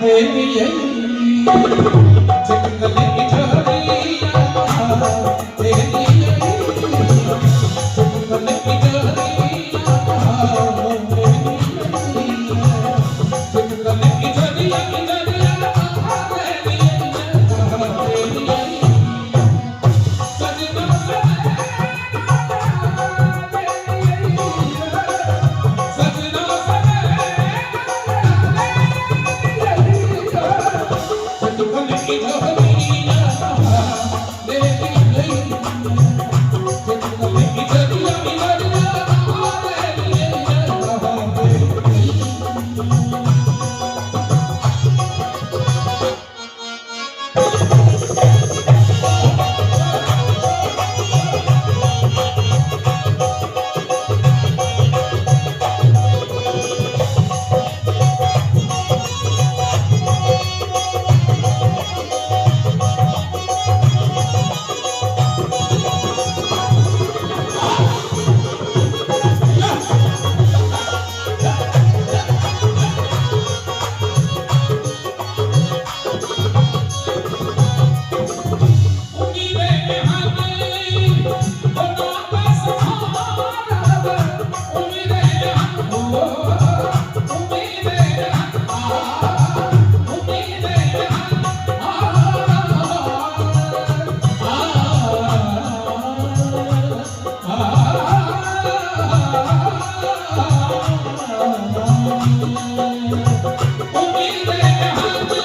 देलियै। जंगल इजोरिया देलियै, जंगल इजोरिया देलियै, जंगल इजोरिया इजोरिया देलियै, देलियै। सजना सजना जंगल इजोरिया देलियै, जंगल इजोरिया इजोरिया देलियै, देलियै। उम्मीदें हमें खुदा का सहारा, उम्मीदें हो, उम्मीदें आ, उम्मीदें आ, आ, आ, उम्मीदें हमें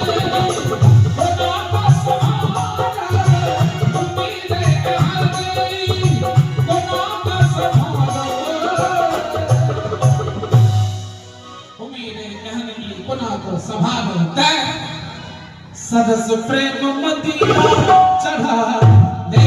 खुदा का सहारा, उम्मीदें हमें खुदा का सहारा। उम्मीदें कहने की गुनाह को संभाल तै सरस प्रेम मदिरा चढ़ा ले।